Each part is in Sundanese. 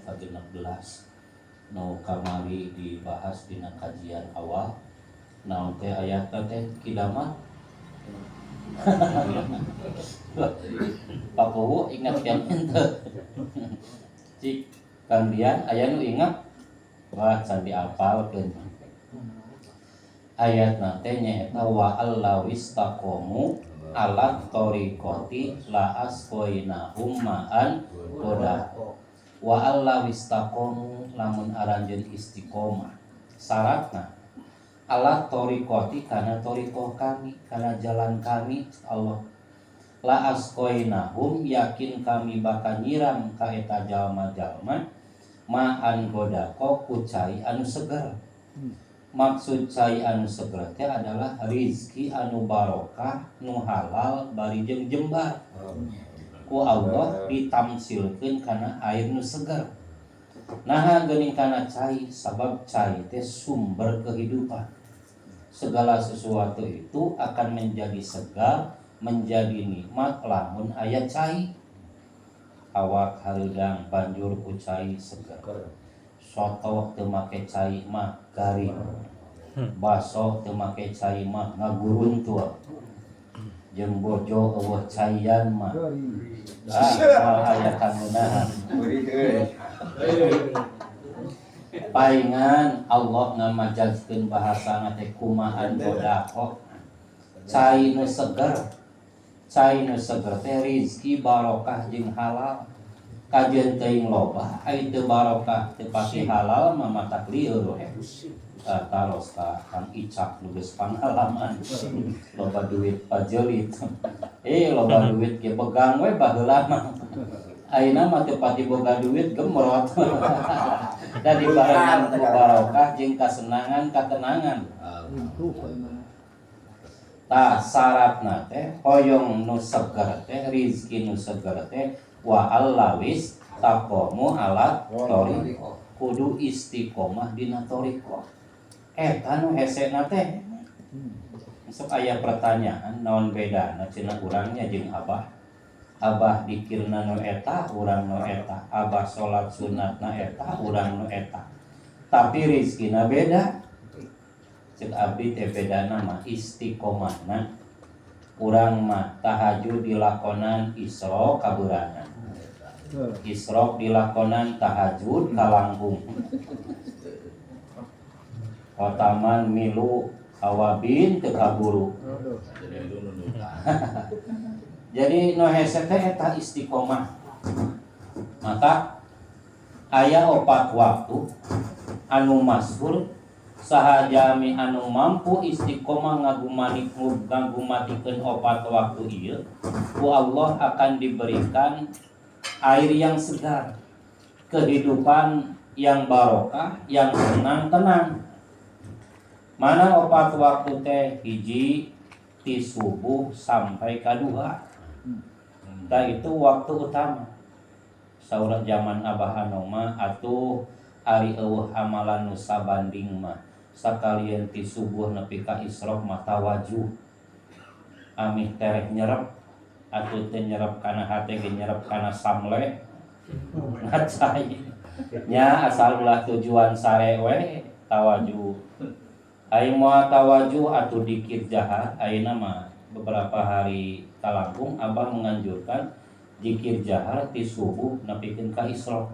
ka-16 nu kamari dibahas dina kajian awal. Naon teh ayatna teh, kidamat? Pak Bowo ingat kan henteu? Cik Kang Dian, aya nu ingat? Wah, can diapalkeun. Ayatna teh nyaeta wa allawistaqomu ala thoriqoti la asqainahum ma'an ghadaqa. Wa allawistaqomu, lamun aranjeun istiqomah, syaratna ala thoriqoti, kana thoriqoh kami, kana jalan kami Allah, la asqainahum, yakin kami bakal nyiram ka eta jalma-jalma, ma'an ghadaqa, ku cai anu seger. Maksud cai anu seger teh adalah rizki anu barokah, nu halal bari jeung jembar. Ku Allah ditamsilkeun kana air nu seger. Nah, geuning kana cai, sabab cai teh sumber kehidupan. Segala sesuatu itu akan menjadi segar, menjadi nikmat lamun aya cai. Awak hareudang banjur ku cai seger. Soto teu make cai mah garing, baso teu make cai mah ngaguruntul, jeung bojo euweuh caian mah ah moal aya kangunahan. Paingan Allah ngamajazkeun bahasana teh ku ma'an ghadaqa, cai nu seger. Cai nu seger teh rizki barokah jeung halal. Kajeun teuing loba, ai teu barokah, teu pati halal mah matak lieur we. Taros ka Kang Icak nu geus pangalaman loba duit pajelit. Eh, loba duit ge begang we baheula mah. Ayeuna mah teu pati boga duit, gemrot. Da dibarengan ku barokah jeung kasenangan, katenangan. Tah, syaratna teh hoyong nu seger teh, rizki nu seger teh, wa allawis taqomu ala thoriqoh, kudu istiqomah dina thoriqoh. Eta nu hesena teh. Sok aya pertanyaan, naon bedana cenah urangnya jeung Abah? Abah dikirna nu eta, urang nu eta. Abah salat sunatna eta, urang nu eta, tapi rizkina beda. Cek abdi teh bedana mah istiqomahna. Urang mah tahajud dilakonan, isyraq kabeurangan, isyraq dilakonan, tahajud kalangkung, khotaman milu awabin teu kaburu. Jadi nu hese teh eta istiqomah. Maka aya opat waktu anu masyhur, saha jalmi anu mampu istiqomah ngagumani ngagumatikeun opat waktu ieu, ku Allah akan diberikan air yang segar, kehidupan yang barokah, yang tenang tenang. Mana opat waktu teh? Hiji, ti subuh sampai ka duha. Nah, itu waktu utama. Saur zaman Abah Anoma atuh, ari euweuh amalan nu sabanding mah sakalian ti subuh nepi ka isyraq mah tawajuh, amih tereh nyerep atuh, teu nyerep kana hate ge nyerep kana samle ngacai nya, asal ulah tujuan sare we tawajuh. Ai moal tawajuh atuh dikir jahar. Ayeuna mah beberapa hari kalangkung Abah menganjurkan dikir jahar ti subuh nepikeun ka isyraq.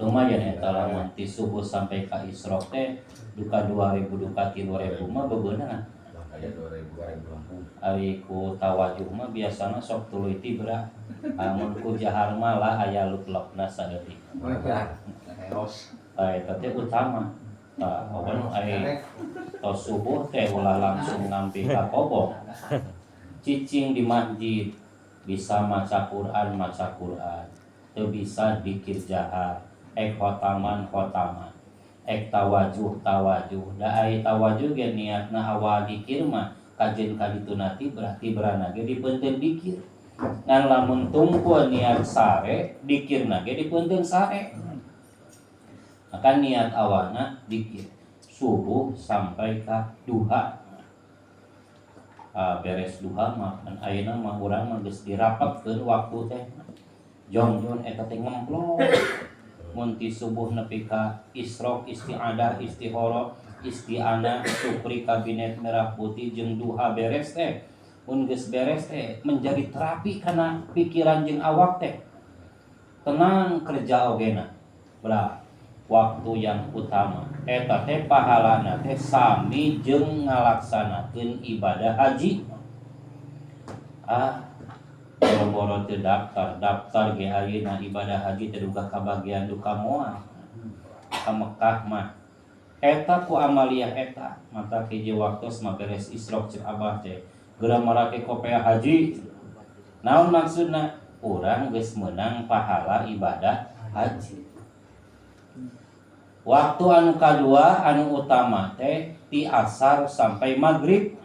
Lumayan eta lamun ti subuh sampai ka isyraq teh duka 2000, duka 3000 mah bebeunangan. Aya 2000 langkung. Ari ku tawajuh mah biasana sok tuluy tibra, amun ku jahar mah lah aya luklokna saeutik. Eos. Tah, eta teh utama. Tah, pokona ari tos subuh teh ulah langsung ngampi ka kobong. Cicing di masjid, bisa maca Quran, maca Quran, teu bisa dikir jahar, ek khotaman, khotaman, ek tawajuh, tawajuh. Da ai tawajuh ge niatna awal dikir mah kajeun ka dituna tibra, tibrana ge dipeunteun dikir. Ngan lamun tungkul niat sare, dikirna ge dipeunteun sare. Maka niat awalna dikir subuh sampai ka duha. Ah, beres duha mah kan ayeuna mah urang mah geus dirapatkeun waktu teh, jongjon eta teh ngemplok. Mun ti subuh nepi ka isrok, istiadah, istihoro, isti'anah, syukri kabinet merah putih jeung duha beres teh, mun geus beres teh menjadi terapi kana pikiran jeung awak teh, tenang kerja ogena. Belah waktu yang utama eta teh pahalana teh sami jeung ngalaksanakeun ibadah haji. Ah, boro-boro teu daftar, daftar ge ayeuna ibadah haji teh duka kabagian duka moal ka Mekah mah. Eta ku amaliyah eta mata hiji waktu mah beres isrok, cek abah teh geura marake kopea haji. Naon maksudna? Urang geus meunang pahala ibadah haji. Waktu anu kadua anu utama teh ti asar sampai maghrib,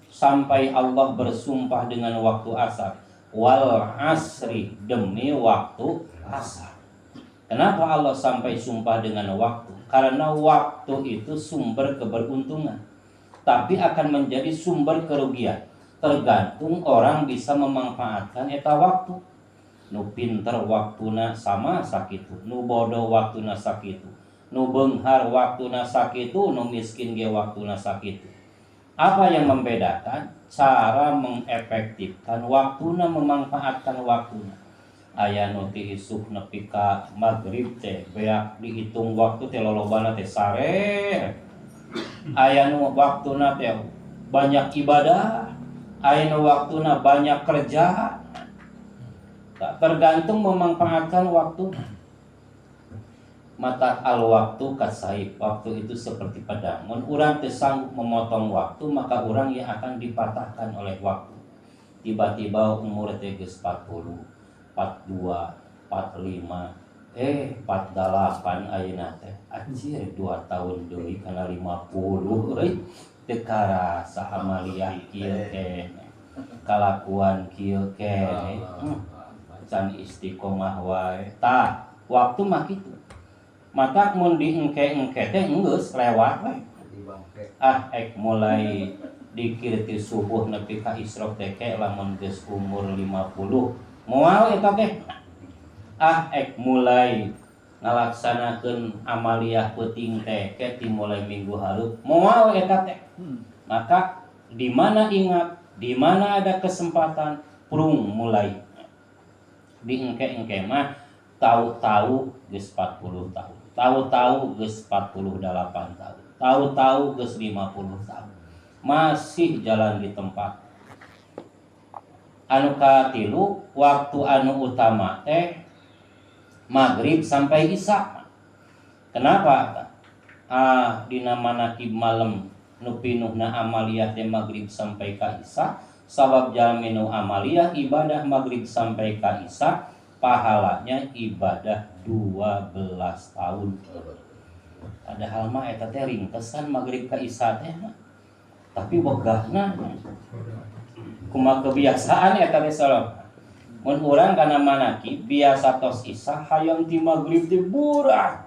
sampai Allah bersumpah dengan waktu asar, wal asri, demi waktu asar. Kenapa Allah sampai sumpah dengan waktu? Karena waktu itu sumber keberuntungan, tapi akan menjadi sumber kerugian tergantung orang bisa memanfaatkan eta waktu. Nu pinter waktuna sama sakitu, nu bodoh waktuna sakitu, nu beunghar waktuna sakitu, nu miskin ge waktuna sakitu. Apa yang membedakan? Cara mengefektifkan waktuna, memanfaatkan waktuna. Aya nu ti isuk nepi ka maghrib teh beak dihitung waktu teh lolobana teh sare. Aya nu waktuna teh banyak ibadah, aya nu waktuna banyak kerja. Tak tergantung memanfaatkan waktu. Mata al waktu kasaif, waktu itu seperti pedang. Mun urang teu sanggup memotong waktu, maka orang yang akan dipatahkan oleh waktu. Tiba-tiba umur teh geus 40, 42, 45, 48 ayeuna teh. Anjir, 2 tahun deui kana 50 euy. Teu karasa amaliyah kieu keneh. Kalakuan kieu keneh. Can istiqomah wae. Tah, waktu mah kitu. Mata mun diengke-engke teh enggeus lewat we. Ah, ek mulai dikir ti subuh nepi ka isrok teh ke lamun geus umur 50 moal eta teh. Ah, ek mulai ngalaksanakeun amaliyah peuting teh ke ti mulai minggu hareup moal eta teh. Maka di mana ingat, di mana ada kesempatan, prung mulai. Diengke-engke mah tahu-tahu geus 40 tahun, tahu-tahu geus 48 tahun, tahu-tahu geus 50 tahun, masih jalan di tempat. Anu katilu waktu anu utama teh maghrib sampai isya. Kenapa? Ah, dina manakib malam nu pinuhna amaliyah teh maghrib sampai ka isya, sabab jalmi nu amaliyah ibadah maghrib sampai ka isya pahalanya ibadah 12 tahun. Padahal mah eta teh ringkesan maghrib ka isya teh mah. Tapi wegahna kumaha kebiasaan eta teh salam. Mun urang kana manakib biasa tos isya hayang ti maghrib teh burah.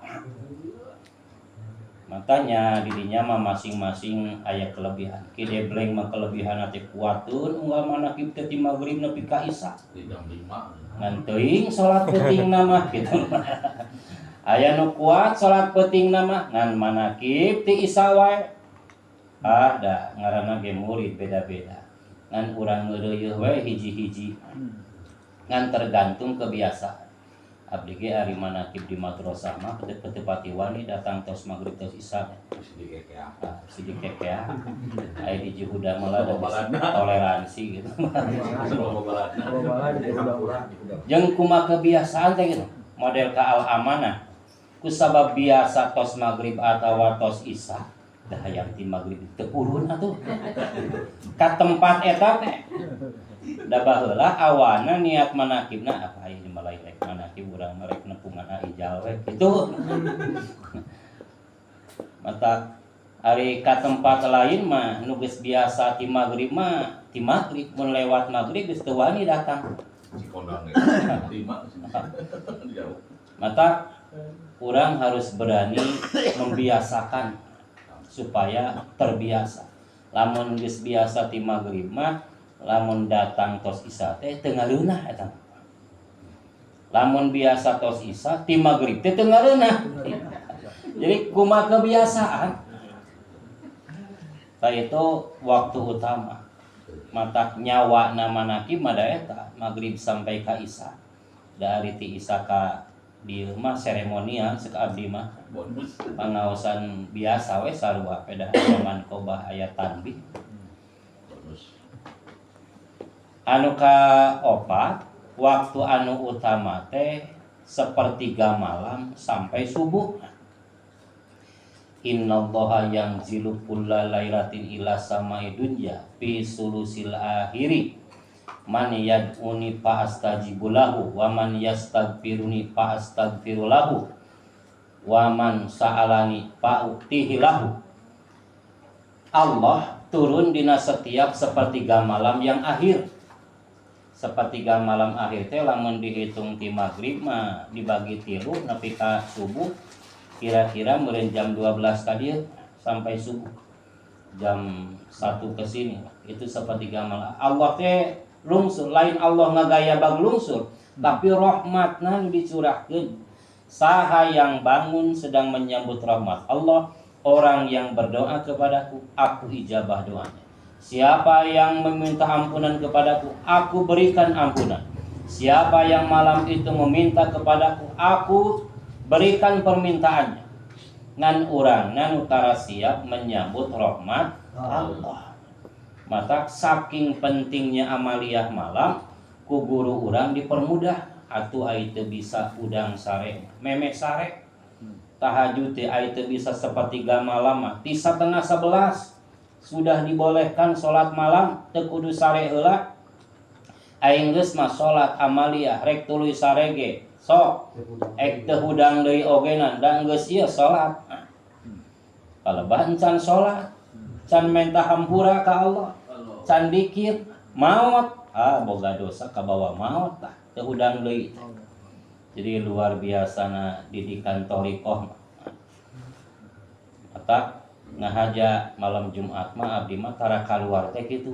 Makanya dirinya mah masing-masing aya kelebihan. Ki Debleng mah kelebihan teh kuateun unggal manakib teh ti maghrib nepi ka isya. Di jam 5. Ngan teuing salat peuting mah gitu. Aya nu kuat salat peuting mah ngan manakib ti isya wae. Ah, da ngaranna ge murid beda-beda. Ngan urang ngeureuyeuh we hiji-hiji. Ngan tergantung kebiasaan. Abdi ge ari manakib di madrasah mah teu pati wani datang tos maghrib tos isya. Sedikit ya. Ah, sedikit ya. Aya di Juhuda malah ada toleransi gitu. Jeung kumaha kebiasaan teh gitu. Model ka al amanah. Ku sabab biasa tos maghrib atawa tos isya, dah hayang ti maghrib teu purun atuh. Ka tempat eta teh. Da baheula awana niat manakibna apa ieu mulai rek manakib urang mah rek nepungan ijal we kitu. Mata ari ka tempat lain mah nu geus biasa ti maghrib mah ti maghrib, mun lewat maghrib geus teu wani datang. Si kondang 5 jauh. Mata urang harus berani membiasakan supaya terbiasa. Lamun geus biasa ti maghrib mah lamun datang tos isya teh teu ngaleunah eta. Lamun biasa tos Isya, ti maghrib teh teu ngareunah. Jadi kumaha kebiasaan. Tah, itu waktu utama. Matak nyawa nama manakib mah da eta maghrib sampai ka Isya. Dari ti Isya ka dieu mah seremonial cek abdi mah. Bonus. Pangaosan biasa we, sarua pedah aya manqobah, aya tanbih. Bonus. Anu ka opat, waktu anu utama teh sepertiga malam sampai subuh. Innallaha yanzilu kulla lailatin ila samai dunya fi sulusil akhiri, man yad'uni fa astajibu lahu, wa man yastaghfiruni fa astaghfiru lahu, wa man sa'alani fa u'tihi lahu. Allah turun dina setiap sepertiga malam yang akhir. Sepertiga malam akhir teh lamun dihitung ti maghrib mah dibagi tilu nepi ka subuh, kira-kira meureun jam 12 tadi sampai subuh jam 1 ke sini, itu sepertiga malam Allah teh lungsur. Lain Allah ngagaya bang lungsur, tapi rahmatna nu dicurahkeun. Saha yang bangun sedang menyambut rahmat Allah, orang yang berdoa kepadaku, aku ijabah doanya. Siapa yang meminta ampunan kepadaku, aku berikan ampunan. Siapa yang malam itu meminta kepadaku, aku berikan permintaannya. Ngan urang nu tara siap menyambut rahmat Allah. Maka saking pentingnya amaliyah malam, ku guru urang dipermudah. Atuh ai teu bisa udang sare, memeh sare. Tahajud teh ai teu bisa sepertiga malam mah, ti 10.30 sudah dibolehkan sholat malam, teu kudu sare heula. Aing geus mah sholat amaliyah, rek tuluy sare ge sok, ek teu hudang deui ogenan da geus ieu sholat. Palebah encan sholat, can menta hampura ka Allah, can dikir, maot. Ah, boga dosa kabawa maot, tah teu hudang deui. Jadi luar biasa na didikan thoriqoh mah. Matak ngahaja malam Jumat mah abdi mah tara kaluar teh kitu,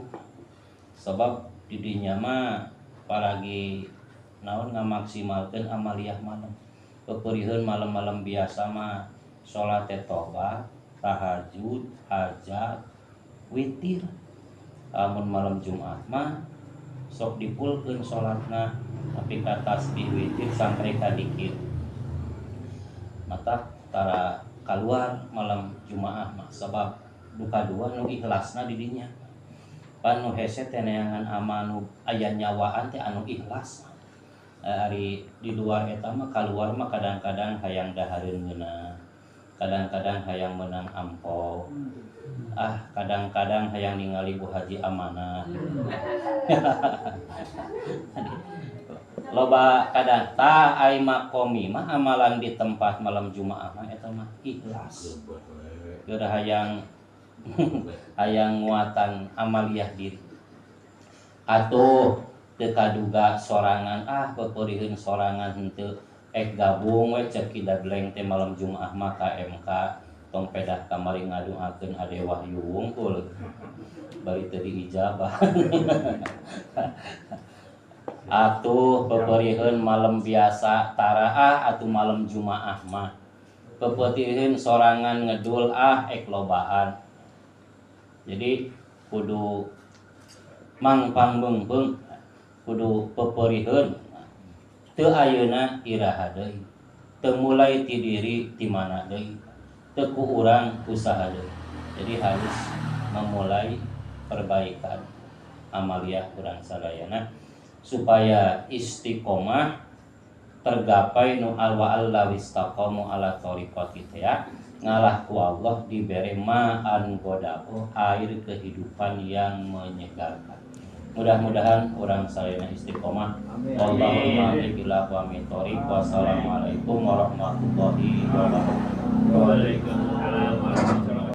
sebab didinya mah paragi naon, ngamaksimalkeun amaliyah malam. Peperiheun malam-malam biasa mah salat teh tobat, tahajud, hajat, witir. Lamun malam Jumat mah sok dipulkeun salatna tapi ka tasbih, witir, sampai ka dikir. Matak tara keluar malam Jumaah mah, sebab duka dua nu ikhlasna di dinya. Pan nu hese teh neangan amal nu aya nyawaan teh anu ikhlas. Ari di luar eta mah kaluar mah kadang-kadang hayang dahareun ngeunah, kadang-kadang hayang menang ampo, ah, kadang-kadang hayang ningali Bu Haji Amanah. Loba kadang. Tah, ai makomi mah amalan di tempat malam Jumaah mah eta mah ikhlas. Geura hayang hayang nguatan amaliyah diri. Atuh teu kaduga sorangan, ah, peperiheun sorangan henteu, ek gabung we cek Ki Dagleng teh malam Jumaah mah ka MK, tong pedah kamari ngadoakeun Ade Wahyu wungkul bari teu diijabah. Atuh peperiheun malam biasa tara, ah, atuh malam Jumaah mah peperiheun sorangan ngedul, ah, ek lobaan. Jadi kudu mangpang beungpeung, kudu peperiheun. Teu ayeuna iraha deui, teu mulai ti diri ti mana deui, teu ku urang usaha deui. Jadi harus memulai perbaikan amaliyah urang sadayana supaya istiqomah tergapai nu al wa alla wistaqamu ala thariqati teh ya. Ngalah ku Allah dibere ma'an ghadaqo, air kehidupan yang menyegarkan. Mudah-mudahan urang sadayana istiqomah. Allahumma ila wa. Wassalamualaikum warahmatullahi wabarakatuh. Waalaikumsalam warahmatullahi.